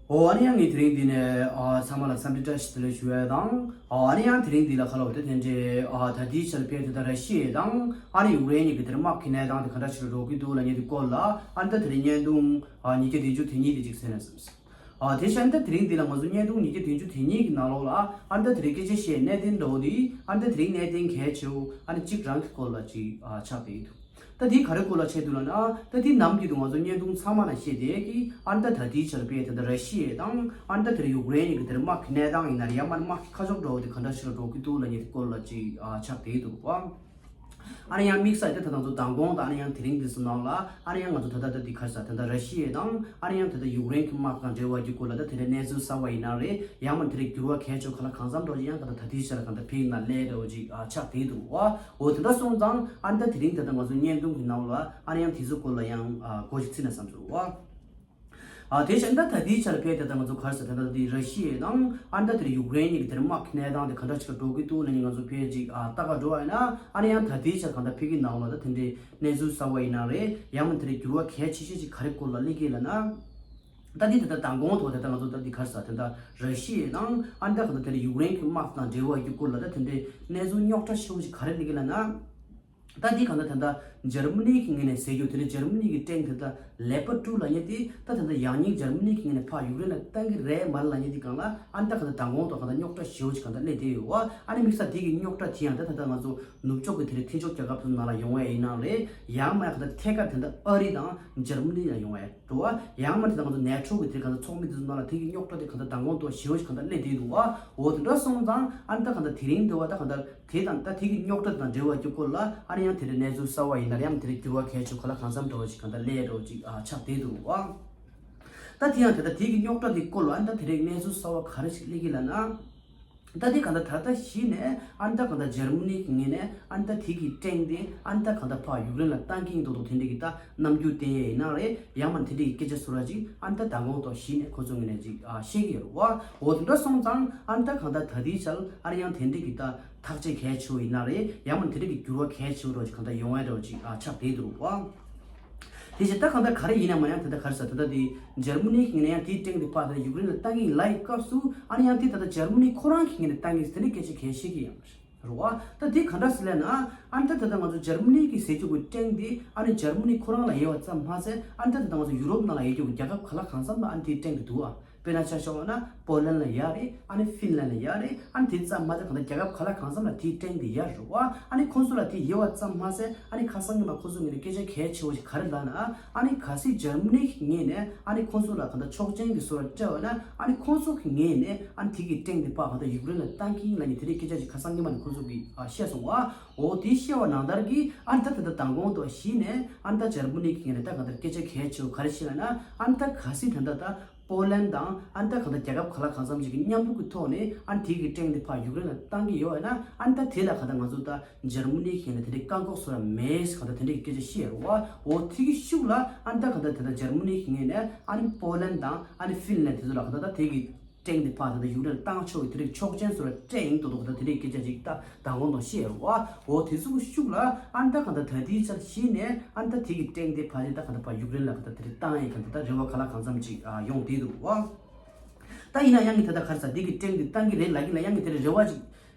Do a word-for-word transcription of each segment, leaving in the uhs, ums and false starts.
ཨོ་ཨ་ནི་ཡང་ངས་དེ་རིང་འདི་ནས་ཨ་ཚང་མ་ལ་འཚམས་འདྲི་བཀྲ་ཤིས་བདེ་ལེགས་ཞུ་ཡས་དང་། ཨོ་ཨ་ནི་ཡང་དེ་རིང་འདི་ལ་ཁ་ལོ་དེ་དེ་འདྲའི་ཨ་ད་ལྟའི་ཆར་ཕེ་དེ་ད་ར་ཤི་ཡ་དང་ཨ་ནི་ཡུཀ་རེན་གཉིས་ཀྱི་དེར་དམག་གི་གནས་སྟངས་དེ་ག་འདྲ་ཞིག་ལ་འགྲོ་གི་འདུག་ལབ་མཁན་དེ་སྐོར་ལ་ཨ་ནི་ད་དེ་རིང་བརྙན་ཐུང་ཨ་ཉིས་བརྒྱ་བདུན་ཅུ་དེ་གཉིས་དེ་ཅིག་གསན་ན་བསམ་སོང་། ཨ་དེ་བཞིན་ད་དེ་རིང་འདི་ལ་ང་ཚོ་བརྙན་ཐུང་ཉིས་བརྒྱ་བདུན་ཅུ་དེ་གཉིས་ཀྱི་ནང་ལོགས་ལ་ཨ་ནི་ད་དེ་རིང་སྐད་ཆ་བཤད་གནད་དོན་འདྲ་བོ་དེ་ཨ་ནི་ད་དེ་རིང་གནད་དོན་གལ་ཆེ་བོ་ཨ་ནི་གཅིག་རང་གི་སྐོར་ལ་ཅིག་ཨ་ཆགས་བསྡད་ཡོད་འདུག་ད་དེའི་ག་རེ་སྐོར་ལ་བཤད་འདུག་ལབ་ན། ད་དེ་ནམ་རྒྱུན་དུ་ང་ཚོ་བརྙན་ཐུང་ཚང་མ་ནང་བཤད་བསྡད་ཀྱི་ཨ་ནི་ད་ད་ལྟའི་ཆར་ཕེ་དེ་ད་ར་ཤི་ཡ་དང་ཨ་ནི་ད་དེར་ཡུཀ་རེན་གཉིས་ཀྱི་དེར་དམག་གི་གནས་སྟངས་ཡིན་ན་རེད། ཡང་མིན་དམག་གི་ཁ་ཕྱོགས་འདྲ་བོ་དེ་ག་འདྲ་ཞིག་ལ་འགྲོ་གི་འདུག་ལབ་མཁན་དེ་སྐོར་ལ་ཅིག་ཨ་ཆགས་བསྡད་འདུག་པ། ཨ་ནི་ཡང་དམིགས་བསལ་དེ་ད་ང་ཚོ་མདང་དགོང་དང་ཨ་ནི་ཡང་དེ་རིང་དེ་ཚོ་ནང་ལ་ཨ་ནི་ཡང་ང་ཚོ་ད་ལྟ་ད་འདི་ག་རེ་ཟེར་ད་ལྟ་ར་ཤི་ཡ་དང་ཨ་ནི་ཡང་ད་ལྟ་ཡུཀ་རེན་གྱི་དམག་དང་འབྲེལ་བ་གྱི་སྐོར་ལ་ད་དེ་འདྲའི་གནས་ཚུལ་གསར་བ་ཡིན་ན་རེད། ཡང་མིན་དེ་འདྲའི་འགྱུར་བ་གལ་ཆེ་བ་ག་ལ་གང་འཚམ་འགྲོ་ཅིག་ཡང་ད་ལྟ་ད་ལྟའི་ཆར་ད་ལྟ་ཕེ་ཡིན་ན་ལས་འདྲ་བོ་ཅིག་ཨ་ཆགས་བསྡད་འདུག་པ། འོ་དེ་འདྲ་སོང་ཙང་ཨ་ནི་ད་དེ་རིང་ད་ལྟ་ང་ཚོ་བརྙན་ཐུང་གི་ནང་ལ་ཨ་ནི་ཡང་དེ་ཚོ་སྐོར་ལ་ཡང་ཨ་གོ་ཞིག་ཚིག་ན་བསམ་སོང་པ། ཨ་དེ་བཞིན་ད་ད་ལྟའི་ཆར་ཕེ་ད་ལྟ་ང་ཚོ་ག་རེ་ཟེར་ད་ལྟ་འདི་ར་ཤི་ཡ་དང་ཨ་ནི་ད་དེར་ཡུཀ་རེན་གཉིས་ཀྱི་དེར་དམག་གི་གནས་སྟངས་དེ་ག་འདྲ་ཞིག་ལ་འགྲོ་གི་འདུག་ལབ་ནི་ང་ཚོ་ཕེ་ཅིག་ཨ་ལྟ་ག་འགྲོ་བ་ཡིན་ན་ཨ་ནི་ཡང་ད་ལྟའི་ཆར་གང་ལྟར་ཕེ་གི་ནང་ལ་ད་དེ་འདྲའི་གནས་ཚུལ་གསར་བ་ཡིན་ན་རེད། ཡང་མིན་དེ་འདྲའི་འགྱུར་བ་གལ་ཆེ་ཤོས་ཅིག་ག་རེ་སྐོར་ལ་སླེབས་ཀྱི་ལབ་ན། ད་འདི་ད་ལྟ་མདང་དགོང་ཐོག་དེ་ད་ང་ཚོ་ད་འདི་ག་རེ་ཟེར་དེ་ད་ར་ཤི་ཡ་དང་ཨ་ནི་ད་གང་ལྟར་དེ་འདྲའི་ཡུཀ་རེན་གྱི་དམག་དང་འབྲེལ་བ་གྱི་སྐོར་ལ་ད་དེ་འདྲའི་གནས་ཚུལ་རྙོག་དྲ་ཞེ་པོ་ཅིག་ག་རེ་སླེབས་ཀྱི་ལབ་ན། ད་འདི་གང་ལྟར་ད་ལྟ་འཇར་མ་ནི་གི་ངོས་ནས་ཟེར་རྒྱུ་དེ་ནི་འཇར་མ་ནི་གི་ཊེང་དེ་ད་ལེ་པར་ཊུ་ལབ་མཁན་དེ་ད་ད་ལྟ་ཡང་སྙིང་འཇར་མ་ནི་གི་ངོས་ནས་ཕར་ཡུཀ་རེན་ལ་བཏང་གི་རེད་མ་རེད་ལབ་མཁན་དེ་སྒང་ལ་ཨ་ནི་ད་གང་ལྟར་མདང་དགོང་ཐོག་གང་ལྟར་རྙོག་དྲ་ཞེ་པོ་ཅིག་གང་ལྟར་སླེབས་བསྡད་ཡོད་པ། ཨ་ནི་དམིགས་བསལ་དེ་གི་རྙོག་དྲ་དེ་ཡང་ད་ད་ལྟ་ང་ཚོ་ནུབ་ཕྱོགས་ཀྱི་དེ་རིང་མཐུན་ཕྱོགས་རྒྱལ་ཁབ་ཚོའི་ནང་ལ་ཡོང་བ་ཡིན་ན་རེད། ཡང་མིན་གང་ལྟར་ཐད་ཀར་དེ་འདྲ་ཨ་རི་དང་འཇར་མ་ནི་ལ་ཡོང་བ་ཡིན་འགྲོ་བ། ཡང་མིན་དེ་ང་ཚོ་ནེ་ཊོ་གི་དེ་གང་ལྟར་ཚོགས་མི་དེ་ཚོ་ནང་ལ་དེ་གི་རྙོག་དྲ་དེ་གང་ལྟར་མདང་དགོང་ཐོག་ཞེ་པོ་ཅིག་གང་ལྟར་སླེབས་བསྡད་འདུག་པ། འོ་དེ་འདྲ་སོང་ཙང་ཨ་ནི་ད་གང་ལྟར་དེ་རིང་འདི་བ་ད་གང་ལྟར་དེ་དང་ད་དེ་གི་རྙོག་དྲ་དང་འབྲེལ་བ་གྱི་སྐོར་ལ་ཨ་ནི་ཡང་དེ་འདྲའི་གནས་ཚུལ་གསར་བ་ཡིན་ན་ཡང་དེ་འདྲའི་འགྱུར་བ་གལ་ཆེ་ག་ལ་གང་འཚམ་འདྲ་བོ་ཅིག་གང་ལྟར་སླེབས་འདྲ་བོ་ཅིག་ཨ་ཆགས་བསྡད་འདུག་པ། ད་དེ་ཡང་དེ་ལྟར་དེ་གི་རྙོག་དྲ་དེ་སྐོར་ལ་ཨ་ནི་ད་དེ་རིང་གནས་ཚུལ་གསར་བ་ག་རེ་ཞིག་སླེབས་ཀྱི་ལབ་ན། ད་དེ་གང་ལྟར་ད་ལྟ་གཞི་ནས་ཨ་ནི་ད་གང་ལྟར་འཇར་མ་ནི་གི་ངོས་ནས་ཨ་ནི་ད་དེ་གི་ཊེང་དེ་ཨ་ནི་ད་གང་ལྟར་ཕར་ཡུཀ་རེན་ལ་བཏང་གི་ཡིན་མདོག་མདོག་དེ་འདྲ་གི་ད་རྣམ་འགྱུར་བསྟན་ཡས་ཡིན་ན་རེད། ཡང་མིན་དེ་འདྲ་གི་སྐད་ཆ་བཟོ་འདྲ་ཅིག་ཨ་ནི་ད་མདང་དགོང་ཐོག་གཞི་ནས་ཁོ་ཚོ་ངོས་ནས་ཅིག་ཨ་བཤད་ཀྱི་ཡོད་རེད་པ། འོ་དེ་འདྲ་སོང་ཙང་ཨ་ནི་ད་གང་ལྟར་ད་དེའི་ཆར་ཨ་ནི་ཡང་དེ་འདྲ་གི་ད་ཐག་གཅོད་གལ་ཆེ་བོ་ཡིན་ན་རེད། ཡང་མིན་དེ་འདྲ་གི་འགྱུར་བ་གལ་ཆེ་བོ་འདྲ་ཅིག་གང་ལྟར་ཡོང་ཡས་འདྲ་ཅིག་ཨ་ཆགས་བསྡད་འདུག་པ། དེ་བཞིན་ད་གང་ལྟར་ག་རེ་ཡིན་ན་མ་ཡང་དེ་ལྟར་ག་རེ་ཟེར་ད་ལྟ་དེ་འཇར་མ་ནི་གི་ངོས་ནས་ཡང་དེའི་ཊེང་དེ་ཕར་ད་ཡུཀ་རེན་ལ་བཏང་གི་ཡིན་ལབ་ཡི་སྐབས་སུ་ཨ་ནི་ཡང་དེ་ད་ལྟ་འཇར་མ་ནི་ཁོ་རང་གི་ངོས་ནས་བཏང་གི་ཡིན་དེ་འདྲའི་སྐད་ཆ་གང་བཤད་ཀྱི་ཡོད་མ་རེད་པ། ད་དེ་ག་འདྲ་ཟེར་ལབ་ན་ཨ་ནི་ད་ད་ལྟ་ང་ཚོ་འཇར་མ་ནི་གི་ཟེར་རྒྱུ་གི་ཊེང་དེ་ཨ་ནི་འཇར་མ་ནི་ཁོ་རང་ལ་ཡོད་པ་ཙམ་མ་ཟད་ཨ་ནི་ད་ད་ལྟ་ང་ཚོ་ཡུ་རོབ་ནང་ལ་ཡོད་རྒྱུ་གི་རྒྱལ་ཁབ་ག་ལ་གང་འཚམ་ལ་ཨ་ནི་དེའི་ཊེང་དེ་འདུག་ཨ། དཔེར་ན་ཆ་བཞག་པ་ན་པོ་ལན་ལ་ཡོད་རེད། ཨ་ནི་ཧྥིན་ལན་ལ་ཡོད་རེད། ཨ་ནི་དེ་ཙམ་མ་ཟད་གང་ལྟར་རྒྱལ་ཁབ་ག་ལ་གང་འཚམ་ལ་དེའི་ཊེང་དེ་ཡོད་རེད་པ། ཨ་ནི་ཁོང་ཚོ་ལ་དེ་ཡོད་པ་ཙམ་མ་ཟད་ཨ་ནི་ཁ་སང་ཉི་མ་ཁོང་ཚོ་ངོས་ནས་སྐད་ཆ་གལ་ཆེ་བོ་ཞིག་ག་རེ་ལབ་ན། ཨ་ནི་གལ་སྲིད་འཇར་མ་ནི་གི་ངོས་ནས་ཨ་ནི་ཁོང་ཚོ་ལ་གང་ལྟར་ཆོག་མཆན་གྱི་བཟོ་འདྲ་སྤྲད་པ་ན་ཨ་ནི་ཁོང་ཚོ་གི་ངོས་ནས་ཨ་ནི་དེ་གི་ཊེང་དེ་ཕར་གང་ལྟར་ཡུཀ་རེན་ལ་བཏང་གི་ཡིན་ལབ་ནས་དེ་འདྲའི་སྐད་ཆ་ཞིག་ཁ་སང་ཉི་མ་ནས་ཁོང་ཚོ་གིས་ཨ་བཤད་སོང་བ། འོ་དེ་བཤད་པ་ནང་ལྟར་གྱི་ཨ་ནི་ད་ད་ལྟ་མདང་དགོང་དུ་གཞི་ནས་ཨ་ནི་ད་འཇར་མ་ནི་གི་ངོས་ནས་ད་གང་ལྟར་སྐད་ཆ་གལ་ཆེ་བོ་ག་རེ་བཤད་ལབ་ན། ཨ་ནི་ད་གལ་སྲིད་ད་ལྟ་ད་པོ་ལན་དང་ཨ་ནི་ད་གང་ལྟར་རྒྱལ་ཁབ་ག་ལ་གང་འཚམ་ཞིག་གི་མཉམ་རུབ་ཀྱི་ཐོག་ནས་ཨ་ནི་དེ་གི་ཊེང་དེ་ཕར་ཡུཀ་རེན་ལ་བཏང་གི་ཡོད་ན་ཨ་ནི་ད་དེ་ལ་གང་ལྟར་ང་ཚོ་ད་འཇར་མ་ནི་གི་ངོས་ནས་དེ་འདྲའི་བཀག་འགོག་བཟོ་འདྲ་མེད་ཟེར་གང་ལྟར་དེ་འདྲའི་སྐད་ཆ་བཤད་ཡོད་རེད་པ། འོ་དེ་གི་ཤུགས་ལ་ཨ་ནི་ད་གང་ལྟར་ད་ལྟ་འཇར་མ་ནི་གི་ངོས་ནས་ཨ་ནི་པོ་ལན་དང་ཨ་ནི་ཧྥིན་ལན་དེ་ཚོ་ལ་གང་ལྟར་ད་དེ་གི་ཊེང་དེ་ཕར་ད་ལྟ་ཡུཀ་རེན་ལ་བཏང་ཆོག་གི་དེ་རིགས་ཆོག་མཆན་བཟོ་འདྲ་སྤྲད་ཡིན་མདོག་མདོག་ད་དེ་རིགས་སྐད་ཆ་ཅིག་ད་མདང་དགོང་དང་བཤད་རེད་པ། འོ་དེ་ཚོ་གི་ཤུགས་ལ་ཨ་ནི་ད་གང་ལྟར་ད་ལྟའི་ཆར་གཞི་ནས་ཨ་ནི་ད་དེ་གི་ཊེང་དེ་ཕར་ཅིག་ད་གང་ལྟར་ཕར་ཡུཀ་རེན་ལ་གང་ལྟར་དེ་རིགས་བཏང་ཡིན་གང་ལྟར་ད་རེ་བ་ག་ལ་གང་འཚམ་ཅིག་ཨ་ཡོང་བསྡད་འདུག་པ། ད་ཡིན་ན་ཡང་གི་ད་ལྟ་ག་རེ་ཟེར་དེ་གི་ཊེང་དེ་བཏང་གི་རེད་ལབ་ཀྱི་ལ་ཡང་གི་དེ་རེ་རེ་བ་ཅིག་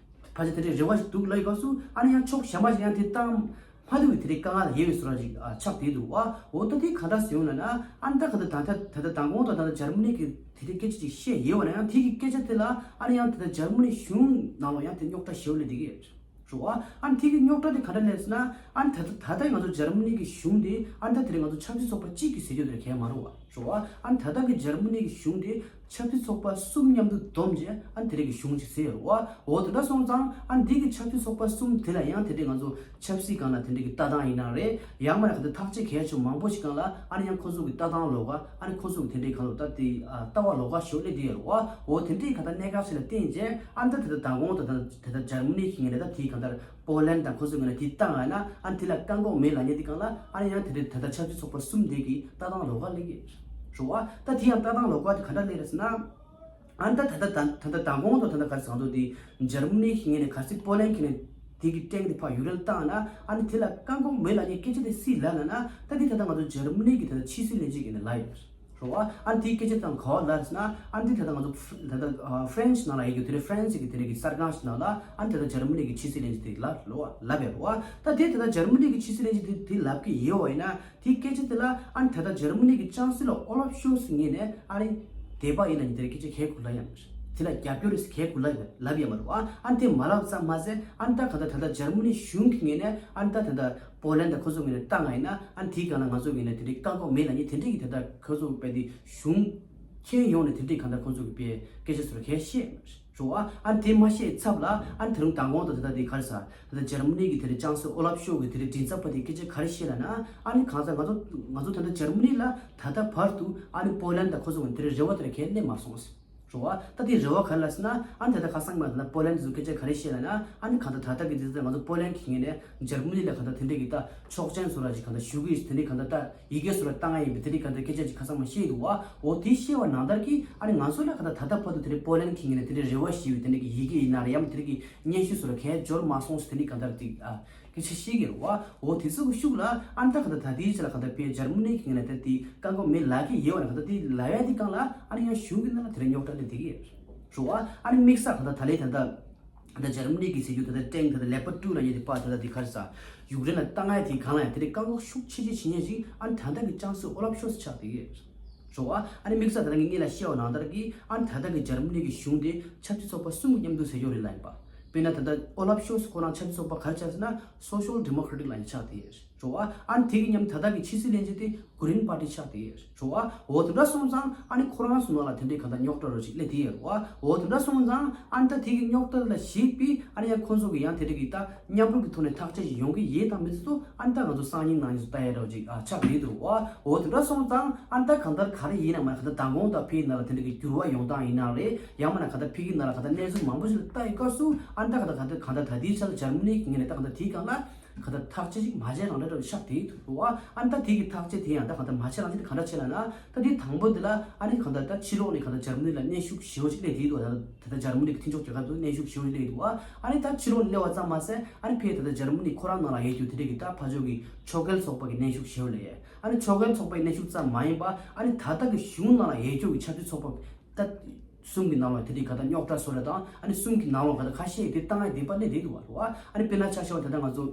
ཕར་ཅིག་དེ་རེ་རེ་བ་ཅིག་འདུག་ལབ་ཡི་སྐབས་སུ་ཨ་ནི་ཡང་ཕྱོགས་གཞན་པ་ཞིག་ཡང་དེ་བཏང་མ་ཐུབ་པའི་དེ་རིགས་དཀའ་ངལ་ལ་ཡོད་པའི་བཟོ་འདྲ་ཅིག་ཨ་ཆགས་བསྡད་འདུག་པ། འོ་ད་དེ་ག་འདྲ་ཟེར་ཡོང་ལབ་ན་ཨ་ནི་ད་ག་འདྲ་ད་ད་ད་མདང་དགོང་དང་ད་ད་འཇར་མ་ནི་གི་དེ་འདྲའི་སྐད་ཆ་ཅིག་བཤད་ཡོད་པ་ན་ཡང་དེ་གི་སྐད་ཆ་དེ་ལ་ཨ་ནི་ཡང་ད་ད་འཇར་མ་ནི་གཞུང་ནང་ལོགས་ཡང་དེ་རྙོག་དྲ་ཞེ་པོ་སླེབས་བསྡད་ཀྱི་ཡོད་རེད་པ། ཨ་ནི་དེ་གི་རྙོག་དྲ་དེ་ག་འདྲ་སླེབས་ཟེར་ན་ཨ་ནི་ད་ད་ད་ད་ང་ཚོ་འཇར་མ་ནི་གི་གཞུང་དེ་ཨ་ནི་ད་དེ་རིང་ང་ཚོ་ཆབ་སྲིད་ཚོགས་པ་གཅིག་གི་ཟེར་རྒྱུ་དེ་གལ་མ་རུང་བ། རེད་པ། ཨ་ནི་ད་ལྟ་གི་འཇར་མ་ནི་གི་གཞུང་དེ་ཆབ་སྲིད་ཚོགས་པ་གསུམ་མཉམ་དུ་བསྡོམས་བྱས་ཨ་ནི་དེ་རིང་གི་གཞུང་ཅིག་ཟེར་ཡོད་རེད་པ། འོ་དེ་འདྲ་སོང་ཙང་ཨ་ནི་འདི་གི་ཆབ་སྲིད་ཚོགས་པ་གསུམ་དེ་ལ་ཡང་དེ་འདྲའི་ང་ཚོ་ཆབ་སྲིད་སྒང་ལ་དེ་འདྲའི་གི་ལྟ་སྟངས་ཡིན་ན་རེད། ཡང་མིན་ན་ག་དེ་ཐག་གཅོད་གལ་ཆེ་མང་པོ་ཞིག་སྒང་ལ་ཨ་ནི་ཡང་ཁོ་ཚོ་གི་ལྟ་སྟངས་ལོགས་ཀ་ཨ་ནི་ཁོ་ཚོ་གི་དེ་འདྲའི་གང་ལོག་ལྟ་དེ་ཨ་ལྟ་བ་ལོགས་ཀ་ཞིག་སླེབས་བསྡད་ཡོད་རེད་པ། འོ་དེ་འདྲའི་ག་ད་གནད་འགག་ཞིག་ལ་བརྟེན་བྱས་ཨ་ནི་ད་དེ་ད་མདང་དགོང་ད་ད་དེ་ད་འཇར་མ་ནི་གི་ངོས་ནས་ད་དེའི་གང་ལྟར་པོ་ལན་དང་ཁོ་ཚོའི་ངོས་ནས་དེ་བཏང་ཡོད་ན་ཨ་ནི་དེ་ལ་བཀག་འགོག་མེད་ལབ་མཁན་དེ་སྒང་ལ་ཨ་ནི་ཡང་དེ་འདྲའི་ད་ལྟ་ཆབ་སྲིད་ཚོགས་པ་གསུམ་དེ་གི་ལྟ་སྟངས་ལོགས་ཀ་སླེབས་ཀྱི་རེད་པ། ད་དེ་ཡང་ལྟ་སྟངས་ལོགས་ཀ་དེ་ག་འདྲ་སླེབས་རེད་ཟེར་ན། ཨ་ནི་ད་ད་ད་ད་ད་མདང་དགོང་དང་ད་ད་ག་རེ་ཟེར་འདུག་དེ་འཇར་མ་ནི་གི་ངོས་ནས་གལ་སྲིད་པོ་ལན་གི་ངོས་ནས་དེ་གི་ཊེང་དེ་ཕར་ཡུཀ་རེན་ལ་བཏང་ན་ཨ་ནི་དེ་ལ་བཀག་འགོག་མེད་ལབ་མཁན་སྐད་ཆ་དེ་སུས་ལབ་ལབ་ན་ད་དེ་ད་ད་ང་ཚོ་འཇར་མ་ནི་གི་ད་ད་ཕྱི་སྲིད་བློན་ཆེན་གྱིས་ནས་ལབ་ཡོད་རེད། རེད་བ། ཨ་ནི་དེའི་སྐད་ཆ་དང་ག་བ་ལབ་ཟེར་ན། ཨ་ནི་དེ་ད་ལྟ་ང་ཚོ་ད་ལྟ་ཧྥ་རན་སི་ནང་ལ་ཡོད་རྒྱུ་དེ་རེད། ཧྥ་རན་སི་གི་དེ་རེད་གི་གསར་ཁང་ཞིག་ནང་ལ་ཨ་ནི་ད་ལྟ་འཇར་མ་ནི་གི་ཕྱི་སྲིད་བློན་ཆེན་དེ་ལབ་རེད་བ། ལབ་ཡོད་རེད་བ། ད་དེ་ད་ལྟ་འཇར་མ་ནི་གི་ཕྱི་སྲིད་བློན་ཆེན་དེ་དེ་ལབ་ཀྱི་ཡོད་བ་ཡིན་ན། དེའི་སྐད་ཆ་དེ་ལ་ཨ་ནི་ད་ལྟ་འཇར་མ་ནི་གི་ཅང་སི་ལོ་ཨོ་ལབ་ཤོལ་ཚི་ངོས་ནས་ཨ་ནི་དད་པ་ཡིན་ན་ནི་དེ་རེད་སྐད་ཆ་གས་གུ་ལ་ཡང་དེ་ལ་རྒྱབ་སྐྱོར་རེད་གས་གུ་ལ་ལབ་ཡོད་མ་རེད་བ། ཨ་ནི་དེ་མ་ལབ་ཙམ་མ་ཟད་ཨ་ནི་ད་ག་ད་ད་ལྟ་འཇར་མ་ནི་གཞུང་གི་ངོས་ནས་ཨ་ནི་ད་ད་ལྟ་པོ་ལན་དང་ཁོ་ཚོ་ངོས་ནས་བཏང་ཡིན་ན། ཨ་ནི་དེའི་སྒང་ལ་ང་ཚོ་ངོས་ནས་དེ་འདྲའི་བཀག་འགོག་མེད་ལ་ནི་དེ་འདྲའི་གི་ད་ལྟ་ཁོ་ཚོ་དཔེ་དེ་གཞུང་ཁྱེན་ཡོང་ནས་དེ་འདྲའི་གང་ལྟར་ཁོ་ཚོ་གི་དཔེ་སྐད་ཆ་ཚོར་གས་བཤད་རོ། ཨ་ནི་དེ་མ་བཤད་ཚབ་ལ་ཨ་ནི་དེ་རིང་མདང་དགོང་དང་དེ་ད་དེ་ག་རེ་ཟ་ད་ལྟ་འཇར་མ་ནི་གི་དེ་རིང་ཅང་སི་ཨོ་ལབ་ཤོ་གི་དེ་རིང་མགྲིན་ཚབ་པ་དེ་སྐད་ཆ་ག་རེ་བཤད་ལ་ན། ཨ་ནི་གང་ཟག་ང་ཚོ་ང་ཚོ་ད་ལྟ་འཇར་མ་ནི་ལ་ད་ལྟ་བར་དུ་ཨ་ནི་པོ་ལན་དང་ཁོ་ཚོ་གི་དེ་རིང་རེ་བ་དེ་རིང་གས་གནས་མ་སོང་། རོ། ད་དེ་རེ་བ་ག་རེ་ལབ་ཟེར་ན། ཨ་ནི་ད་ལྟ་ཁ་སང་མ་ད་ལྟ་པོ་ལན་ཚོ་སྐད་ཆ་ག་རེ་བཤད་ལབ་ན། ཨ་ནི་གང་ལྟར་ད་ལྟ་གི་དུས་ཚོད་ང་ཚོ་པོ་ལན་གྱི་ངོས་ནས་འཇར་མ་ནི་ལ་གང་ལྟར་དེ་འདྲའི་གི་ད་ཆོག་མཆན་བཟོ་ར་ཅིག་གང་ལྟར་ཞུ་གི་ཡིན། དེ་འདྲའི་གང་ལྟར་ད་ཡི་གེ་བཟོ་ར་བཏང་ཡ་ཡིན་པ་དེ་འདྲའི་གང་ལྟར་སྐད་ཆ་ཅིག་ཁ་སང་མ་བཤད་འདུག་བ། འོ་དེ་བཤད་པ་ནང་ལྟར་གྱི་ཨ་ནི་ང་ཚོ་ལ་གང་ལྟར་ད་ལྟ་བར་དུ་དེ་འདྲའི་པོ་ལན་གྱི་ངོས་ནས་དེ་འདྲའི་རེ་བ་ཞུ་བའི་དེ་འདྲའི་གི་ཡི་གེ་ཡིན་ན་རེད། ཡང་མ་དེ་འདྲའི་གི་སྙན་ཞུ་བཟོ་ར་གས་འབྱོར་མ་སོང་ཟེར། དེ་འདྲའི་གང་ལྟར་ཅིག་ཨ། སྐད་ཆ་བཤད་ཀྱི་རེད་བ། འོ་དེ་ཚོ་གི་ཤུགས་ལ་ཨ་ནི་ད་ག་ད་ད་ལྟའི་ཆ་ལ་ག་ད་དཔེ་འཇར་མ་ནི་གི་ངོས་ནས་ད་དེ་བཀག་འགོག་མེད་ལབ་ཀྱི་ཡོད་བ་ན། ག་ད་དེ་ལབ་ཡ་དེ་སྒང་ལ་ཨ་ནི་ཡང་གཞུང་གི་ནང་ལ་དེ་རིང་རྙོག་དྲ་སླེབས་བསྡད་ཀྱི་རེད་བ། ཨ་ནི་དམིགས་བསལ་ག་ད་ད་ལས་ད་ད་ད་འཇར་མ་ནི་གི་ཟེར་རྒྱུ་ད་ད་ཊེང་ད་ད་ལེ་པར་ཌི་ཊུ་ལབ་ཡ་དེ་པ་ད་ད་དེ་ག་རེ་ཟ་ཡུཀ་རེན་ལ་བཏང་ཡ་དེ་སྒང་ལ་ཡང་དེ་རིང་བཀག་འགོག་ཤུགས་ཆེ་ཆེ་བྱེད་མཁན་ཞིག་ཨ་ནི་ད་ལྟ་གི་ཅང་སི་ཨོ་ལབ་ཤོལ་ཚི་ཆགས་བསྡད་ཀྱི་རེད། རེད་བ། ཨ་ནི་དམིགས་བསལ་ད་ལྟ་ངས་སྔོན་ལ་བཤད་པ་ནང་ལྟར་གྱི་ཨ་ནི་ད་ལྟ་གི་འཇར་མ་ནི་གི་གཞུང་དེ་ཆབ་སྲིད་ཚོགས་པ་གསུམ་གྱི་མཉམ་དུ་ཟེར་རྒྱུ་རེད་ལབ་ཡིན་པ། དཔེར་ན་ད་ལྟ་ཨོ་ལབ་ཤོལ་ཚི་ཁོ་རང་ཆབ་སྲིད་ཚོགས་པ་ག་རེ་ཆགས་ཟེར་ན་སོ་ཤལ་ཌི་མོ་ཀྲ་ཊིག་ལབ་ཡ་ཆགས་བསྡད་ཡོད་རེད་བ། ཨ་ནི་དེ་གི་མཉམ་ད་ལྟ་གི་ཕྱི་སྲིད་བློན་ཆེན་དེ་གྷི་རིན་པར་ཊི་ཆགས་བསྡད་ཡོད་རེད་བ། འོ་དེ་འདྲ་སོང་ཙང་ཨ་ནི་ཁོ་རང་ཚོ་ནང་ལ་དེ་འདྲའི་གང་ལྟར་རྙོག་དྲ་རོ་ཞིག་སླེབས་བསྡད་ཡོད་རེད་བ། འོ་དེ་འདྲ་སོང་ཙང་ཨ་ནི་ད་དེ་གི་རྙོག་དྲ་ལ་གཞིགས་པའི་ཨ་ནི་ཡང་ཁོ་ཚོ་གི་ཡང་དེ་འདྲ་གི་ད་མཉམ་རུབ་ཀྱི་ཐོག་ནས་ཐག་གཅོད་ཅིག་ཡོང་གི་ཡོད་དམ་མེད་ཚོ་ཨ་ནི་ད་ང་ཚོ་སང་ཉིན་གནངས་ཉིན་ཚོ་ལྟ་ཡ་འདྲ་བོ་ཅིག་ཨ་ཆགས་བསྡད་འདུག་བ། འོ་དེ་འདྲ་སོང་ཙང་ཨ་ནི་ད་གང་ལྟར་ག་རེ་ཡིན་ན་མ་གང་ལྟར་མདང་དགོང་དང་ཕ་གི་ནང་ལ་དེ་འདྲ་གི་འགྱུར་བ་ཡོང་སྟངས་ཡིན་ན་རེད། ཡང་མིན་ན་གང་ལྟར་ཕ་གི་ནང་ལ་གང་ལྟར་གནས་ཚུལ་མང་པོ་ཞིག་ལ་ལྟ་ཡི་སྐབས་སུ་ཨ་ནི་ད་གང་ལྟར་གང་ལྟར་གང་ལྟར་ད་ལྟའི་ཆར་འཇར་མ་ནི་གི་ངོས་ནས་ད་གང་ལྟར་དེའི་སྒང་ལ་གང་ལྟར་ཐག་གཅོད་ཅིག་མ་བྱས་རང་འདྲ་འདྲ་བོ་ཆགས་བསྡད་འདུག་བ། ཨ་ནི་ད་དེ་གི་ཐག་གཅོད་དེ་ཡང་ད་གང་ལྟར་མ་བྱས་རང་བྱས་དེ་ག་འདྲ་བྱས་ལབ་ན། ད་དེ་དང་པོ་དེ་ལ་ཨ་ནི་གང་ལྟར་ད་ཕྱི་ལོགས་ནས་གང་ལྟར་འཇར་མ་ནི་ལ་གནོན་ཤུགས་ཞེ་པོ་ཅིག་སླེབས་བསྡད་འདུག་ད་ད་ལྟ་འཇར་མ་ནི་གི་མཐུན་ཕྱོགས་རྒྱལ་ཁབ་ཏུ་གནོན་ཤུགས་ཞེ་པོ་ཅིག་སླེབས་འདུག་བ། ཨ་ནི་ད་ཕྱི་ལོགས་ནས་སླེབས་པ་ཙམ་མ་ཟད་ཨ་ནི་ཕ་གི་ད་ལྟ་འཇར་མ་ནི་ཁོ་རང་ནང་ལ་ཡོད་རྒྱུ་དེ་འདྲ་གི་ད་ཕར་ཕྱོགས་ཀྱི་ཕྱོགས་འགལ་ཚོགས་པ་གི་གནོན་ཤུགས་ཞེ་པོ་སླེབས་ཡོད། ཨ་ནི་ཕྱོགས་འགལ་ཚོགས་པ་ཡི་གནོན་ཤུགས་ཙམ་མ་ཡིན་པ་ཨ་ནི་ད་ལྟ་གི་གཞུང་ནང་ལ་ཡོད་རྒྱུ་གི་ཆབ་སྲིད་ཚོགས་པ་ད་གསུམ་གྱི་ནང་ལ་དེ་འདྲའི་གང་ལྟར་རྙོག་དྲ་བཟོ་ར་དང་ཨ་ནི་གསུམ་གྱི་ནང་ལ་གང་ལྟར་ཁ་ཤས་དེ་བཏང་ཡ་དེ་པར་སླེབས་བསྡད་འདུག་བ། རེད་བ། ཨ་ནི་དཔེར་ན་ཆ་བཞག་པ་ད་ལྟ་ང་ཚོ་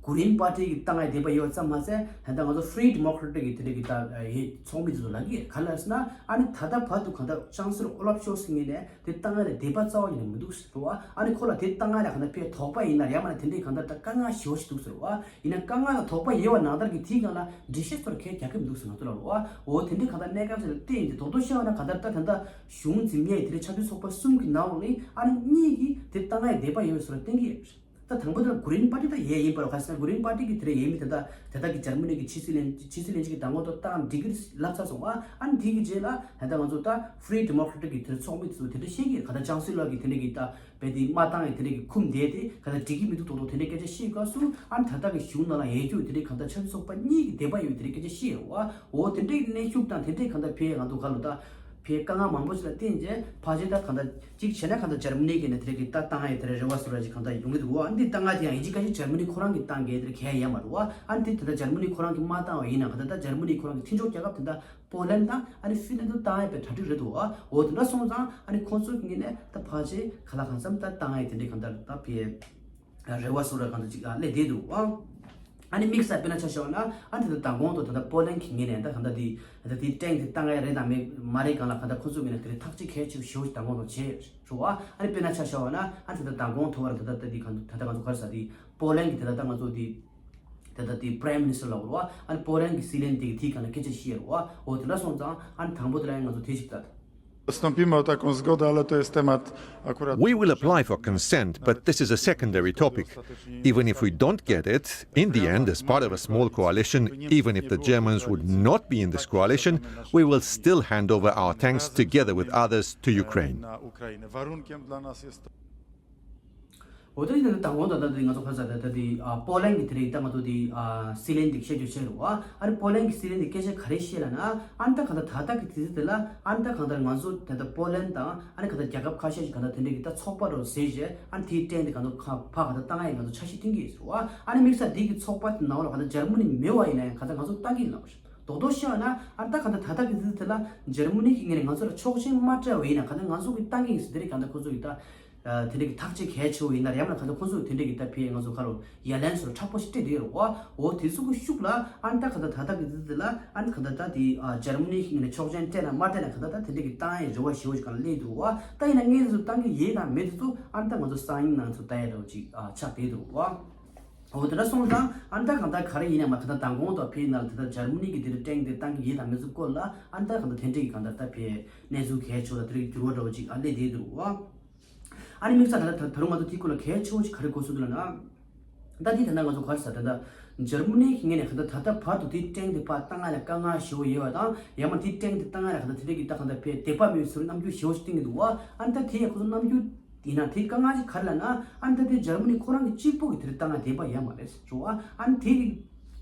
གྷི་རིན་པར་ཊི་གི་བཏང་ཡ་དེ་པར་ཡོད་ཙམ་མ་ཟད་ད་ལྟ་ང་ཚོ་ཧྥི་རི་ཌི་མོ་ཀྲ་ཊིག་གི་དེ་འདྲའི་གི་ད་ཨ་ཡི་ཚོགས་མི་དེ་ཚོ་ལབ་ཀྱི་ཡོད། ག་རེ་ལབ་ཟེར་ན་ཨ་ནི་ད་ལྟ་བར་དུ་གང་ལྟར་ཅང་སི་ལོ་ཨོ་ལབ་ཤོལ་ཚི་ངོས་ནས་དེ་བཏང་ཡ་ལ་དད་པ་རྩ་བ་ཉིད་ནས་མི་འདུག་ཟེར་བ། ཨ་ནི་ཁོ་ལ་དེ་བཏང་ཡ་ལ་གང་ལྟར་དཔེ་དོགས་པ་ཡིན་ན་ཡང་མིན་ན་དེ་འདྲའི་གང་ལྟར་ད་དཀའ་ངལ་ཞེ་པོ་ཞིག་འདུག་ཟེར་བ། ཡིན་ན་དཀའ་ངལ་ལ་དོགས་པ་ཡོད་པ་ནང་ལྟར་གྱི་དེའི་སྒང་ལ་འགྲེལ་བཤད་ཚོར་གས་རྒྱག་གི་མི་འདུག་ཟེར་ང་ཚོ་ལ་རོ། འོ་དེ་འདྲའི་གང་ལྟར་གནས་སྐབས་ཤིག་ལ་བལྟས་ཡིན་དེ་རྡོག་རྡོག་བཤད་པ་ན་གང་ལྟར་ད་ད་ལྟ་གཞུང་འཛིན་མཁན་དེ་འདྲའི་ཆབ་སྲིད་ཚོགས་པ་གསུམ་གྱི་ནང་ལོགས་ནས་ཨ་ནི་གཉིས་ཀྱིས་དེ་བཏང་ཡ་དད་པ་ཡོད་པའི་བཟོ་འདྲ་བསྟན་གྱི་ཡོད། ད་དང་པོ་དེ་ལ་གྷི་རིན་པར་ཊི་ད་ཡས་ཡིན་པ་རོ། ག་ཟེར་ན་གྷི་རིན་པར་ཊི་གི་དེ་འདྲ་ཡས་མི་དེ་ད་དེ་དག་གི་འཇར་མ་ནི་གི་ཕྱི་སྲིད་བློན་ཕྱི་སྲིད་བློན་ཆེན་གྱི་དང་པོ་ཐོག་བཏང་འགྲིག་གི་ལབ་ཚར་སོང་བ། ཨ་ནི་དེ་གི་རྗེས་ལ་ད་ལྟ་ང་ཚོ་ད་ཧྥི་རི་ཌི་མོ་ཀྲ་ཊིག་གི་དེ་འདྲ་ཚོགས་མི་དེ་ཚོ་དེ་འདྲ་བཤད་ཀྱི་ཡོད། ག་ད་ཅང་སི་ལོ་གི་དེ་འདྲ་གི་ད་བས་དེ་མ་བཏང་ཡང་དེ་འདྲ་གི་ཁུམ་བསྡད་དེ་ག་ད་འགྲིག་གི་མི་འདུག་ཏོག་ཏོག་དེ་འདྲའི་སྐད་ཆ་བཤད་སྐབས་སུ་ཨ་ནི་ད་ལྟ་གི་གཞུང་ནང་ལ་ཡོད་རྒྱུ་དེ་འདྲའི་གང་ལྟར་ཆབ་སྲིད་ཚོགས་པ་གཉིས་ཀྱི་དད་པ་ཡོད་དེ་འདྲའི་སྐད་ཆ་བཤད་ཡོད་བ། འོ་དེ་འདྲའི་གནོན་ཤུགས་དང་དེ་འདྲའི་གང་ལྟར་ཕའི་ང་ཚོ་ག་ལོ་ད་ཕའི་དཀའ་ངལ་མང་པོ་ཞིག་ལ་བརྟེན་རྗེས་ཕལ་ཆེར་ད་གང་ལྟར་གཅིག་བྱས་ན་གང་ལྟར་འཇར་མ་ནི་གི་ནས་དེ་འདྲའི་གི་ད་བཏང་ཡ་དེ་འདྲའི་རེ་བ་བཟོ་འདྲ་ཞིག་གང་ལྟར་ཡོང་གི་འདུག་བ། ཨ་ནི་འདི་བཏང་ཡ་དེ་ཡང་ཡིན་གཅིག་མིན་གཅིག་འཇར་མ་ནི་ཁོ་རང་གིས་བཏང་གི་དེ་འདྲ་གལ་ཡོད་མ་རེད་བ། ཨ་ནི་འདི་དེ་འདྲ་འཇར་མ་ནི་ཁོ་རང་གིས་མ་བཏང་བ་ཡིན་ན་གང་ལྟར་ད་འཇར་མ་ནི་ཁོ་རང་གི་མཐུན་ཕྱོགས་རྒྱལ་ཁབ་དེ་འདྲ་པོ་ལན་དང་ཨ་ནི་ཧྥིན་ལན་དུ་བཏང་ཡ་པའི་གྲ་སྒྲིག་རེད་འདུག་བ། འོ་དེ་འདྲ་སོང་ཙང་ཨ་ནི་ཁོང་ཚོ་གི་ངོས་ནས་ད་ཕལ་ཆེར་ག་ལ་གང་འཚམ་ད་བཏང་ཡ་དེ་འདྲའི་གང་ལྟར་ད་ཕའི་རེ་བ་བཟོ་འདྲ་གང་ལྟར་ཅིག་ཨ་སླེབས་བསྡད་འདུག་ཨང་། ཨ་ནི་དམིགས་བསལ་དཔེར་ན་ཆ་བཞག་ན་ཨ་ནི་ད་ལྟ་མདང་དགོང་དུ་ད་ལྟ་པོ་ལན་གྱི་ངོས་ནས་ད་གང་ལྟར་དེ་ད་ལྟ་དེ་ཊེང་དེ་བཏང་ཡ་རེད་དང་མེད་མ་རེད་སྒང་ལ་གང་ལྟར་ཁོ་ཚོའི་ངོས་ནས་དེ་རིང་ཐག་གཅོད་གལ་ཆེ་ཤོས་ཞེ་པོ་ཞིག་མདང་དགོང་དུ་བྱས་རེད་བ། ཨ་ནི་དཔེར་ན་ཆ་བཞག་ན་ཨ་ནི་ད་ལྟ་མདང་དགོང་དུ་བར་ད་ལྟ་ད་དེ་གང་ད་ལྟ་ང་ཚོ་ག་རེ་ཟ་དེ་པོ་ལན་གྱི་ད་ལྟ་ད་ང་ཚོ་དེ་ད་ལྟ་དེ་Prime Minister ལབ་རེད་བ། ཨ་ནི་པོ་ལན་གྱི་སྲིད་བློན་དེ་གི་དེའི་སྒང་ལ་སྐད་ཆ་བཤད་རེད་བ། འོ་དེ་འདྲ་སོང་ཙང་ཨ་ནི་དང་པོ་དེ་ལ་ཡང་ང་ཚོ་དེ་ཞིག་ད། Wstąpimy o taką zgodę, ale to jest temat akurat. We will apply for consent, but this is a secondary topic. Even if we don't get it, in the end, as part of a small coalition, even if the Germans would not be in this coalition, we will still hand over our tanks together with others to Ukraine. Warunkiem dla nas jest to. འོ་ད་ཡིན་ན་དང་པོ་ད་ལྟ་དེ་ང་ཚོ་ཁ་ས་ད་ལྟ་དེ་ཨ་པོ་ལན་གྱི་དེ་རིང་ད་ང་ཚོ་དེ་ཨ་སྲིད་བློན་དེ་བཤད་རྒྱུ་བཤད་རུང་ཨ་ནི་པོ་ལན་གྱི་སྲིད་བློན་དེ་སྐད་ཆ་ག་རེ་བཤད་ལབ་ན། ཨ་ནི་ད་གང་ལྟར་ད་ལྟ་གི་དུས་ཚོད་དེ་ལ་ཨ་ནི་ད་གང་ལྟར་ང་ཚོ་ད་ལྟ་པོ་ལན་དང་ཨ་ནི་གང་ལྟར་རྒྱལ་ཁབ་ཁ་ཤས་ཤིག་གང་ལྟར་དེ་འདྲའི་གི་ད་ཚོགས་པ་རུ་ཟེར་བྱས་ཨ་ནི་དེའི་སྟེང་དེ་གང་ལྟར་ཁ་ཕ་གང་ལྟར་བཏང་ཡ་ཡི་ང་ཚོ་འཆར་གཞི་བཏིང་གི་ཡོད་ཟེར་བ། ཨ་ནི་དམིགས་བསལ་འདི་གི་ཚོགས་པ་དེ་ནང་ལ་གང་ལྟར་འཇར་མ་ནི་མེད་པ་ཡིན་ན་ཡང་གང་ལྟར་ང་ཚོ་བཏང་གི་ཡིན་ལབ་པ་རེད། རྡོག་རྡོག་བཤད་པ་ན་ཨ་ནི་ད་གང་ལྟར་ད་ལྟ་གི་དུས་ཚོད་དེ་ལ་འཇར་མ་ནི་གི་ངོས་ནས་ང་ཚོ་ལ་ཆོག་མཆན་མ་སྤྲད་པ་ཡིན་ན་གང་ལྟར་ང་ཚོ་གི་ཏང་གི་ཡིན་ཟེར་དེ་རིགས་གང་ལྟར་ཁོ་ཚོ་གི་ད་དེ་རིགས་ཀྱི་ཐག་གཅོད་གལ་ཆེ་བོ་ཡིན་ན་ཡང་ན་གང་ལྟར་ཁོ་ཚོ་གི་དེ་འདྲས་ཀྱི་ད་ཕའི་ང་ཚོ་ཁ་ལོ་ཡ་ལན་སོར་མཁྲེགས་པོ་ཞིག་སྤྲད་དེ་རོ་བ། འོ་དེ་ཚོ་གི་ཤུགས་ལ་ཨ་ནི་ད་གང་ལྟར་ད་ལྟ་གི་དུས་ཚོད་ལ་ཨ་ནི་གང་ལྟར་ད་དེ་འཇར་མ་ནི་གི་ངོས་ནས་ཆོག་མཆན་སྤྲད་ན་མ་སྤྲད་ན་གང་ལྟར་ད་དེ་འདྲས་ཀྱི་ཏང་ཡི་རེ་བ་ཞེ་བོ་ཞིག་གང་ལ་སླེབས་འདུག་བ། ད་ཡིན་ན་ངས་ཚོ་ཏང་གི་ཡོད་དང་མེད་དེ་ཚོ་ཨ་ནི་ད་ང་ཚོ་སང་ཉིན་ནང་ཚོ་ལྟ་ཡ་འདྲ་བོ་ཅིག་ཆགས་བསྡད་འདུག་བ། འོ་དེ་འདྲ་སོང་ཙང་ཨ་ནི་ད་གང་ལྟར་ག་རེ་ཡིན་ཡང་མ་གང་ལྟར་མདང་དགོང་དང་ཕའི་ནང་ལ་དེ་ལྟར་འཇར་མ་ནི་གི་དེ་འདྲ་ཏང་དེ་ཏང་གི་ཡོད་དང་མེད་ཚོ་སྐོར་ལ་ཨ་ནི་ད་གང་ལྟར་དེ་འདྲས་ཀྱི་གང་ལྟར་ད་ཕའི་གནས་ཚུལ་གལ་ཆེ་བོ་དང་དེ་རིགས་འགྱུར་བ་འདྲ་བོ་ཅིག་ཨ་སླེབས་བསྡད་འདུག་བ། ཨ་ནི་དམིགས་བསལ་ད་ལྟ་ད་རུང་ང་ཚོ་དེའི་སྐོར་ལ་གལ་ཆེ་བོ་ཞིག་ག་རེ་གོ་སོང་འདུག་ལབ་ན། ད་དེ་ད་ལྟ་ང་ཚོ་ག་རེ་ཟེར་ད་ལྟ་འཇར་མ་ནི་གི་ངོས་ནས་ག་ད་ད་ལྟ་བར་དུ་དེའི་ཏང་དེ་ཕར་བཏང་ཡ་ལ་དཀའ་ངལ་ཞེ་བོ་ཡོད་པ་དང་ཡང་མ་དེའི་ཏང་དེ་བཏང་ཡ་ལ་ག་ད་དེ་འདྲ་གི་ད་ག་ད་ཕའི་དད་པ་མེད་ཚུལ་རྣམ་འགྱུར་ཞེ་བོ་ཞིག་བསྟན་གི་འདུག་བ། ཨ་ནི་ད་དེ་ཡ་ཁོ་ཚོ་རྣམ་འགྱུར་ཡིན་ན་དེ་དཀའ་ངལ་ཞིག་ག་རེ་ལབ་ན་ཨ་ནི་ད་དེ་འཇར་མ་ནི་ཁོ་རང་གི་གཅིག་པོ་གི་དེ་རེད་བཏང་ཡ་དད་པ་ཡོད་མ་རེད་ཞུ་བ། ཨ་ནི་དེ་གི་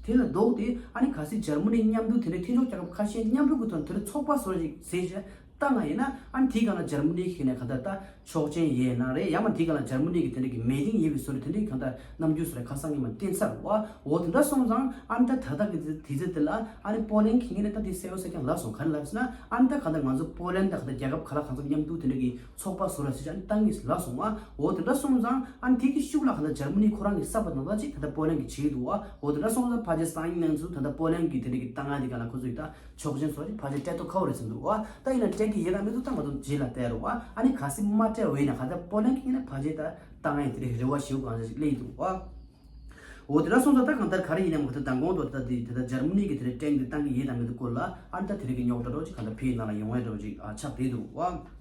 དེ་ལ་ལྡོག་སྟེ་ཨ་ནི་གལ་སྲིད་འཇར་མ་ནི་མཉམ་དུ་དེ་འདྲའི་མཐུན་ཕྱོགས་རྒྱལ་ཁབ་ཁ་ཤས་མཉམ་རུབ་ཀྱི་ཐོག་ནས་དེ་འདྲའི་ཚོགས་པ་བཟོ་ཞིག་ཟེར་བྱས་བཏང་ང་ཡིན་ན་ཨ་ནི་དེའི་སྒང་ལ་འཇར་མ་ནི་གི་ནས་གང་ལྟར་ད་ཆོག་མཆན་ཡོད་ན་རེད། ཡང་མ་དེའི་སྒང་ལ་འཇར་མ་ནི་གི་དེ་འདྲ་གི་མེ་ཏིང་ཡོད་པའི་བཟོ་འདྲ་དེ་འདྲའི་གང་ལྟར་རྣམ་འགྱུར་བཟོ་རེ་ཁ་སང་ཉི་མ་བསྟན་ཚར་བ། འོ་དེ་འདྲ་སོང་ཙང་ཨ་ནི་ད་ད་ལྟ་གི་དུས་ཚོད་དེ་ལ་ཨ་ནི་པོ་ལན་གི་ངོས་ནས་ད་དེ་གསལ་བོ་གསལ་རྐྱང་ལབ་སོང་། ག་རེ་ལབ་ཟེར་ན་ཨ་ནི་ད་གང་ལྟར་ང་ཚོ་པོ་ལན་ད་གང་ལྟར་རྒྱལ་ཁབ་ག་ལ་གང་ཚོ་མཉམ་དུ་དེ་འདྲ་གི་ཚོགས་པ་བཟོ་ར་ཟེར་ཅིག་ཨ་ནི་བཏང་གི་ལབ་སོང་བ། འོ་དེ་འདྲ་སོང་ཙང་ཨ་ནི་དེ་གི་ཤུགས་ལ་གང་ལྟར་འཇར་མ་ནི་ཁོ་རང་གི་གསར་པ་ནང་ལ་ཅིག་ད་ལྟ་པོ་ལན་གི་བྱེད་ཀྱི་འདུག་བ། འོ་དེ་འདྲ་སོང་ཙང་ཕལ་ཆེར་སང་ཉིན་ནང་ཚུད་ད་ལྟ་པོ་ལན་གི་དེ་འདྲ་གི་བཏང་ཡ་དེ་ག་ལ་ཁོ་ཚོ་ཡི་ད་ཆོག་མཆན་སོགས་ཕལ་ཆེར་སྤྲད་ཐུབ་ཁག་པོ་རེད་བསམ་འདུག་བ། ད་ཡིན་ན་སྤྲད་ཀྱི་ཡོད་ན་མི་འདུག་ད་ང་ཚོ་རྗེས་ལ་བལྟ་ཡ་རེད་བ། ཨ་ནི་གལ་སྲིད་མ་སྤྲད་པ་ཡིན་ན་གང་ལྟར་པོ་ལན་གི་ཡིན་ན་ཕལ་ཆེར་ད་བཏང་ཡ་དེ་འདྲ་རེ་བ་ཞེ་པོ་གང་ཚ་ཞིག་སླེབས་འདུག་བ། འོ་དེ་འདྲ་སོང་ཙང་ད་གང་ལྟར་ག་རེ་ཡིན་ནའང་གང་ལྟར་མདང་དགོང་དུ་ད་དེ་དེ་ལྟར་འཇར་མ་ནི་གི་དེ་འདྲའི་ཏང་དེ་བཏང་གི་ཡོད་དང་མེད་དེ་སྐོར་ལ་ཨ་ནི་ད་དེ་རིགས་ཀྱི་རྙོག་དྲ་འདྲ་བོ་ཅིག་གང་ལྟར་ཕའི་ནང་ལ་ཡོང་ཡ་འདྲ་བོ་ཅིག་ཨ་ཆགས་བསྡད་འདུག་བ།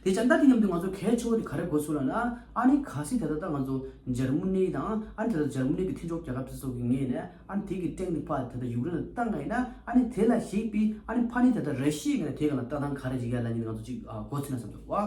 དེ་ཙང་ད་དེ་མཉམ་དུ་ང་ཚོ་གལ་ཆེ་བོ་དེ་ག་རེ་གོ་སོང་ལབ་ན་ཨ་ནི་གལ་སྲིད་ད་ལྟ་ད་ང་ཚོ་འཇར་མ་ནི་དང་ཨ་ནི་ད་ལྟ་འཇར་མ་ནི་གི་མཐུན་ཕྱོགས་རྒྱལ་ཁབ་དེ་ཚོ་གི་ངོས་ནས་ཨ་ནི་དེ་གི་ཏང་དེ་ཕར་ད་ལྟ་ཡུཀ་རེན་ལ་བཏང་ང་ཡིན་ན་ཨ་ནི་དེ་ལ་གཞིགས་པའི་ཨ་ནི་ཕ་ནི་ད་ལྟ་ར་ཤི་ཡའི་ངོས་ནས་དེ་ག་ལ་ལྟ་སྟངས་ག་རེ་ཅིག་ཡ་ལ་ནི་ང་ཚོ་ཅིག་ཨ་གོ་ཚུལ་ན་བསམ་འདུག་བ།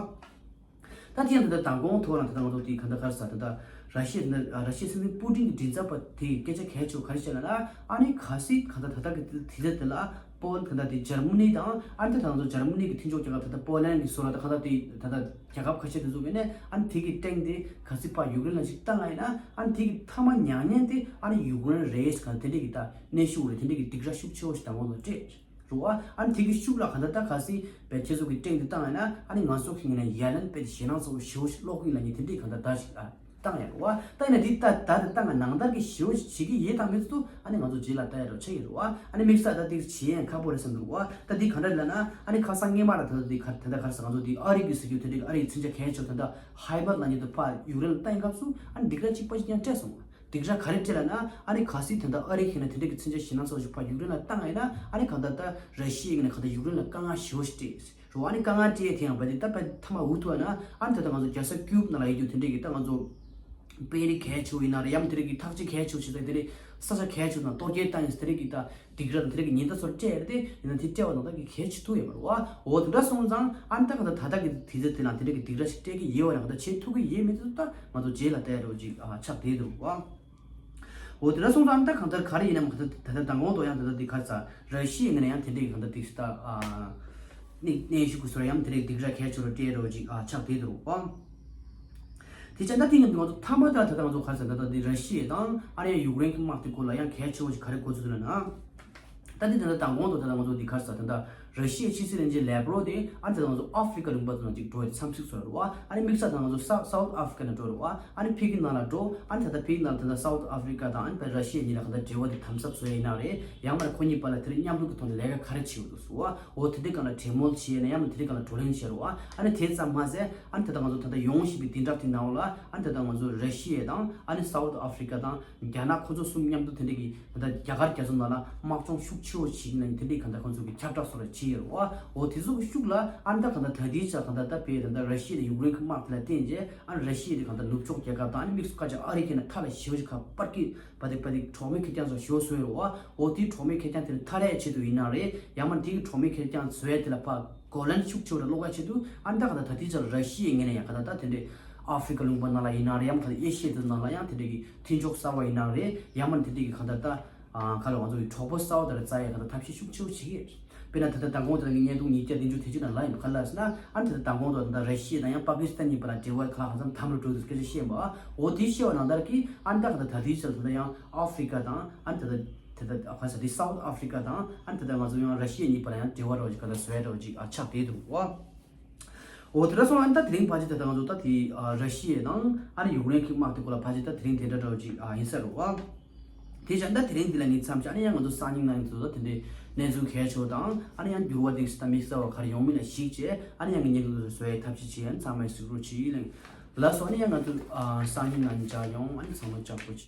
ད་དེ་ཡང་ད་ལྟ་མདང་དགོང་ཐོག་ལ་ད་ལྟ་ང་ཚོ་དེ་ག་འདྲ་ག་རེ་ཟེར་ད་ལྟ་ར་ཤི་ཡ་ད་ལྟ་ར་ཤི་ཡའི་སྲིད་འཛིན་པུ་ཏིན་གྱི་མགྲིན་ཚབ་པ་དེ་གི་སྐད་ཆ་གལ་ཆེ་བ་ག་རེ་བཤད་ལབ་ན་ཨ་ནི་གལ་སྲིད་ག་ད་ད་ལྟ་གི་དུས་ཚོད་དེ་ལ་པོ་ལན་ག་ད་དེ་འཇར་མ་ནི་དང་ཨ་ནི་ད་ད་ང་ཚོ་འཇར་མ་ནི་གི་མཐུན་ཕྱོགས་རྒྱལ་ཁབ་ད་ལྟ་པོ་ལན་གི་བཟོ་ལ་ད་ག་ད་དེ་ད་ལྟ་རྒྱལ་ཁབ་ཁ་ཤས་དེ་ཚོ་གི་ནས་ཨ་ནི་དེ་གི་ཏང་དེ་གལ་སྲིད་ཕར་ཡུཀ་རེན་ལ་ཞིག་བཏང་ང་ཡིན་ན་ཨ་ནི་དེ་གི་མཐའ་མ་མྱ་ངན་དེ་ཨ་ནི་ཡུཀ་རེན་རེད་ཟེར་ག་དེ་འདྲ་གི་ད་གནོན་ཤུགས་རེད། དེ་འདྲ་གི་སྡིགས་ར་ཤུགས་ཆེ་བོ་ཞིག་མདང་དགོང་དུ་སྤྲད། རུ་བ། ཨ་ནི་དེ་གི་ཤུགས་ལ་ག་འདྲ་ད་གལ་སྲིད་བས་ཁྱེད་ཚོ་གི་ཏང་དེ་བཏང་ཡ་ན་ཨ་ནི་ང་ཚོ་གི་ངོས་ནས་ཡ་ལན་དཔེ་ཞེད་སྣང་ཚ་བོ་ཞེ་པོ་ཞིག་སློག་གི་ཡིན་ལབ་མཁན་དེ་འདྲའི་ག་འདྲ་ད་ཞིག་ཨ་བཏང་ཡ་རུ་བ། ད་ཡིན་ན་དེ་ད་ད་དེ་བཏང་ཡ་ནང་ལྟར་གི་ཞེ་པོ་ཞིག་བྱེད་ཀྱི་ཡོད་དང་མེད་ཚོ་ཨ་ནི་ང་ཚོ་རྗེས་ལ་ལྟ་ཡ་རུ་ཆགས་ཀྱི་རུ་བ། ཨ་ནི་དམིགས་བསལ་ད་དེ་བྱེད་ཡ་ཁག་པོ་རེད་བསམ་འདུག་བ། ད་དེ་ག་འདྲ་ལབ་ན་ཨ་ནི་ཁ་སང་སྔོན་མ་ལ་ད་ད་དེ་ག་ད་ད་ག་རེ་ཟེར་ང་ཚོ་དེ་ཨ་རི་གི་ཟེར་རྒྱུ་དེ་འདྲའི་གི་ཨ་རི་མཚོན་ཆ་གལ་ཆེ་བ་ད་ད་ཧའི་མར་ལབ་མཁན་དེ་ཕར་ཡུཀ་རེན་ལ་བཏང་ཡ་སྐབས་སུ་ཨ་ནི་སྡིགས་ར་གཅིག་པ་ཞིག་ཀྱང་སྤྲད་སོང་བ། སྡིགས་ར་ག་རེ་སྤྲད་ལབ་ན་ཨ་ནི་གལ་སྲིད་ད་ལྟ་ཨ་རི་ཁེ་ན་དེ་འདྲ་གི་མཚོན་ཆ་ཞེད་སྣང་ཚ་བོ་ཞིག་ཕར་ཡུཀ་རེན་ལ་བཏང་ཡ་ཡིན་ན་ཨ་ནི་གང་ལྟར་ད་ར་ཤི་ཡའི་ངོས་ནས་གང་ལྟར་ཡུཀ་རེན་ལ་དཀའ་ངལ་ཞེ་པོ་ཞིག་སྤྲད་རུ་ཨ་ནི་དཀའ་ངལ་སྤྲད་དེ་ཡང་བ་དེ་ད་བ་མཐའ་མ་འུ་ཐུག་ན་ཨ་ནི་ད་ལྟ་ང་ཚོ་རྒྱལ་ས་ཀིའུབ་ནང་ལ་ཡོད་རྒྱུ་དེ་འདྲ་གི་ད་ང་ཚོ་དཔོན་རིགས་གལ་ཆེ་བོ་ཡིན་ན་རེད་ཡང་དེ་འདྲ་གི་ཐག་གཅོད་གལ་ཆེ་བོ་བྱེད་ས་དེ་འདྲ་ས་ཆ་གལ་ཆེ་བོ་ནང་གཏོར་སྐྱོན་བཏང་ཡིན་ས་དེ་འདྲ་གི་ད། སྡིགས་ར་དང་དེ་རིགས་ཉེན་བརྡ་ཚོར་སྤྲད་ཡོད་རེད་དེ་ཡིན་ན་དེ་སྤྲད་པ་ནང་ལྟར་གྱི་གལ་ཆེ་ཐུག་ཡོད་མ་རེད་བ། འོ་དེ་འདྲ་སོང་ཙང་ཨ་ནི་ད་གང་ལྟར་ད་ལྟ་གི་དུས་ཚོད་དེ་ལ་དེ་འདྲ་གི་སྡིགས་ར་ཞིག་སྤྲད་ཀྱི་ཡོད་བ་ཡང་ད་བྱེད་ཐུབ་ཀྱི་ཡོད་མེད་དེ་ད་ང་ཚོ་རྗེས་ལ་བལྟ་ཡ་འདྲ་བོ་ཅིག་ཨ་ཆགས་བསྡད་འདུག་བ། འོ་དེ་འདྲ་སོང་ཙང་ཨ་ནི་ད་གང་ལྟར་ག་རེ་ཡིན་ནའང་ད་ལྟ་ད་ལྟ་མདང་དགོང་དུ་ཡང་ད་ལྟ་འདི་ག་རེ་ཟ་ར་ཤི་ཡའི་ངོས་ནས་ཡང་དེ་འདྲ་གི་གང་ལྟར་དེ་ད་ཨ་གནས་གནས་ཤུགས་ཀྱི་ཟུར་ཡང་དེ་འདྲ་གི་སྡིགས་ར་གལ་ཆེ་རུ་སྤྲད་འདྲ་བོ་ཅིག་ཨ་ཆགས་བསྡད་འདུག་བ། དེ་ཙང་ད་དེ་མཉམ་དུ་ང་ཚོ་མཐའ་མ་ད་ད་ལྟ་ང་ཚོ་ག་རེ་ཟ་ད་ལྟ་འདི་ར་ཤི་ཡ་དང་ཨ་ནི་ཡང་ཡུཀ་རེན་གྱི་དམག་དེ་སྐོར་ལ་ཡང་གལ་ཆེ་བོ་ཞིག་ག་རེ་གོ་ཚུལ་འདུག་ལབ་ན། ད་དེ་ད་ལྟ་མདང་དགོང་དུ་ད་ལྟ་ང་ཚོ་འདི་ག་རེ་ཟ་ད་ལྟ་ར་ཤི་ཡའི་ཕྱི་སྲིད་བློན་ཆེན་ལེབ་རོབ་དེ་ཨ་ནི་ད་ལྟ་ང་ཚོ་ཨ་ཧྥི་རི་ཀ་ལུང་པ་དེ་ནང་ཅིག་འགྲོ་ཡ་དེ་འཚམས་གཟིགས་སུ་རེད་བ། ཨ་ནི་དམིགས་བསལ་ད་ང་ཚོ་སའུ་སའུ་ཐི་ཨ་ཧྥི་རི་ཀ་ནང་འགྲོ་རེད་བ། ཨ་ནི་ཕ་གི་ནང་ལ་འགྲོ་ཨ་ནི་ད་ལྟ་ཕ་གི་ནང་ལ་ད་ལྟ་སའུ་ཐི་ཨ་ཧྥི་རི་ཀ་དང་ཨ་ནི་ཕ་ར་ཤི་ཡ་གཉིས་ལ་ག་ད་འབྲེལ་བ་དེ་དམ་ཟབ་བཟོ་ཡ་ཡིན་ན་རེད། ཡང་མ་རེད་ཁོ་གཉིས་བར་ལ་དེ་རིང་མཉམ་རུབ་ཀྱི་ཐོག་ནས་ལས་ཀ་ག་རེ་བྱེད་འོས་འདུག་ཟེར་བ། འོ་དེ་འདྲའི་སྒང་ལ་གྲོས་མོལ་བྱས་ནས་ཡང་མ་དེ་འདྲའི་སྒང་ལ་བགྲོ་གླེང་བྱས་རེད་བ། ཨ་ནི་དེ་ཙམ་མ་ཟད་ཨ་ནི་ད་ལྟ་ང་ཚོ་ད་ལྟ་ཡོང་བཞིན་པའི་བདུན་ཕྲག་དེའི་ནང་ལ་ཨ་ནི་ད་ལྟ་ང་ཚོ་ར་ཤི་ཡ་དང་ཨ་ནི་སའུ་ཐི་ཨ་ཧྥི་རི་ཀ་དང་རྒྱ་ནག་ཁོ་ཚོ་གསུམ་མཉམ་དུ་དེ་འདྲའི་གི་ད་ལྟ་རྒྱ་གར་རྒྱ་མཚོ་ནང་ལ་དམག་སྦྱོང་ཤུགས་ཆེ་བོ་བྱེད་ཀྱི་ཡིན་དེ་འདྲའི་གང་ལྟར་ཁོ་ཚོ་གི་ཁྱབ་བསྒྲགས་སོགས་ལ་བྱས་ཡོད་རེད་བ། འོ་དེ་ཚོ་གི་ཤུགས་ལ་ཨ་ནི་ད་གང་ལྟར་ད་ལྟའི་ཆར་གང་ལྟར་ད་དཔེ་ད་ལྟ་ར་ཤི་ཡ་དང་ཡུཀ་རེན་གི་དམག་དེ་ལ་བརྟེན་རྗེས་ཨ་ནི་ར་ཤི་ཡ་དེ་གང་ལྟར་ནུབ་ཕྱོགས་རྒྱལ་ཁབ་དང་ཨ་ནི་དམིགས་སུ་བཀར་བྱས་ཨ་རི་ཁེ་ན་མཐའ་ལ་ཞེ་བོ་ཞིག་ཁ་པར་གི་བ་དེ་བ་དེ་གྲོགས་མེད་ཁེར་རྐྱང་ཚོ་ཞེ་བོ་བཟོས་ཡོད་རེད་བ། འོ་དེའི་གྲོགས་མེད་ཁེར་རྐྱང་དེ་ལ་ཐར་ཡ་ཆེད་དུ་ཡིན་ན་རེད། ཡང་མ་དེའི་གྲོགས་མེད་ཁེར་རྐྱང་བཟོ་ཡ་དེ་ལ་ཕར་གོ་ལན་ཤུགས་ཆེ་བོ་རེ་སློག་ཡ་ཆེད་དུ་ཨ་ནི་ད་གང་ལྟར་ད་ལྟའི་ཆར་ར་ཤི་ཡའི་ངོས་ནས་ཡང་གང་ལྟར་ད་དེ་འདྲའི་ཨ་ཧྥི་རི་ཀ་ལུང་པ་ནང་ལ་ཡིན་ན་རེད། ཡང་གང་ལྟར་ཨེ་ཤི་ཡ་དེ་ནང་ལ་ཡང་དེ་འདྲའི་གི་མཐུན་ཕྱོགས་གསར་བ་ཡིན་ན་རེད། ཡང་མ་དེ་འདྲའི་གི་གང་ལྟར་ད་ཨ་ག་ལ་ང་ཚོ་གི་གྲོགས་པོ་གསར་བ་དེ་ལ་བཙལ་ཡ་གང་ལྟར་ཐབས་ཤེས་ཤུགས་ཆེ་བོ་བྱེད་ཀྱི་ཡོད། དཔེར་ན་ད་ལྟ་མདང་དགོང་དེ་རིང་གི་བརྙན་ཐུང་ཉིས་བརྒྱ་བདུན་ཅུ་དེ་ཅུ་ནང་ལ་ཡིན་པ་ག་ལ་ཟེར་ན་ཨ་ནི་ད་ལྟ་མདང་དགོང་དུ་ད་ལྟ་ར་ཤི་ཡ་དང་ཡང་པ་ཀི་སི་ཐན་གཉིས་བར་ལ་འབྲེལ་བ་ག་ལ་གང་འཚམ་དམ་རུ་འགྲོ་འདུག་སྐད་ཆ་བཤད་པ། འོ་དེ་བཤད་པ་ནང་ལྟར་གི་ཨ་ནི་ད་གང་ལྟར་ད་ལྟའི་ཆར་ད་ལྟ་ཡང་ཨ་ཧྥི་རི་ཀ་དང་ཨ་ནི་ད་ལྟ་ དེ་ལྟར་ག་ས་དེ་སའུ་ཐི་ཨ་ཧྥི་རི་ཀ་དང་ཨ་ནི་དེ་ལྟར་ང་ཚོ་ཡང་ར་ཤི་ཡ་གཉིས་བར་ཡང་འབྲེལ་བ་རོགས་ཅིག་ག་ལ་བཟོ་ཡ་རོགས་ཅིག་ཨ་ཆགས་བསྡད་འདུག་བ། འོ་དེ་འདྲ་སོང་ཨ་ནི་ད་དེ་རིང་ཕལ་ཆེར་ད་ལྟ་ང་ཚོ་ད་དེ་ཨ་ར་ཤི་ཡ་དང་ཨ་ནི་ཡུཀ་རེན་གྱི་དམག་དེ་སྐོར་ལ་ཕལ་ཆེར་ད་དེ་རིང་དེ་འདྲ་འདྲ་བོ་ཅིག་ཨ་ཡིན་ས་རེད་བ། དེ་བཞིན་ད་དེ་རིང་འདི་ལ་ངས་མཚམས་བཞག་ཨ་ནི་ཡང་ང་ཚོ་སང་ཉིན་གནངས་ཉིན་དུ་ད་དེ་འདྲའི་གནས་ཚུལ་གལ་ཆེ་བ་དང་ཨ་ནི་ཡང་འགྱུར་བ་དེ་ད་དམིགས་བསལ་བ་ག་རེ་ཡོང་མིན་ལ་གཞིགས་བྱས་ཨ་ནི་ཡང་ངས་ཉིན་གུང་དུ་བཟོ་བའི་ཐབས་ཤེས་བྱེད་ཡ་ཚང་མས་གཟིགས་རོགས་གྱིས་ལགས། ལགས་སོ། ཨ་ནི་ཡང་ང་ཚོ་ཨ་སང་ཉིན་གནངས་ཉིན་མཇལ་ཡོང་། ཨ་ནི་ཚང་མ་ལྕགས་པོ་བྱེད།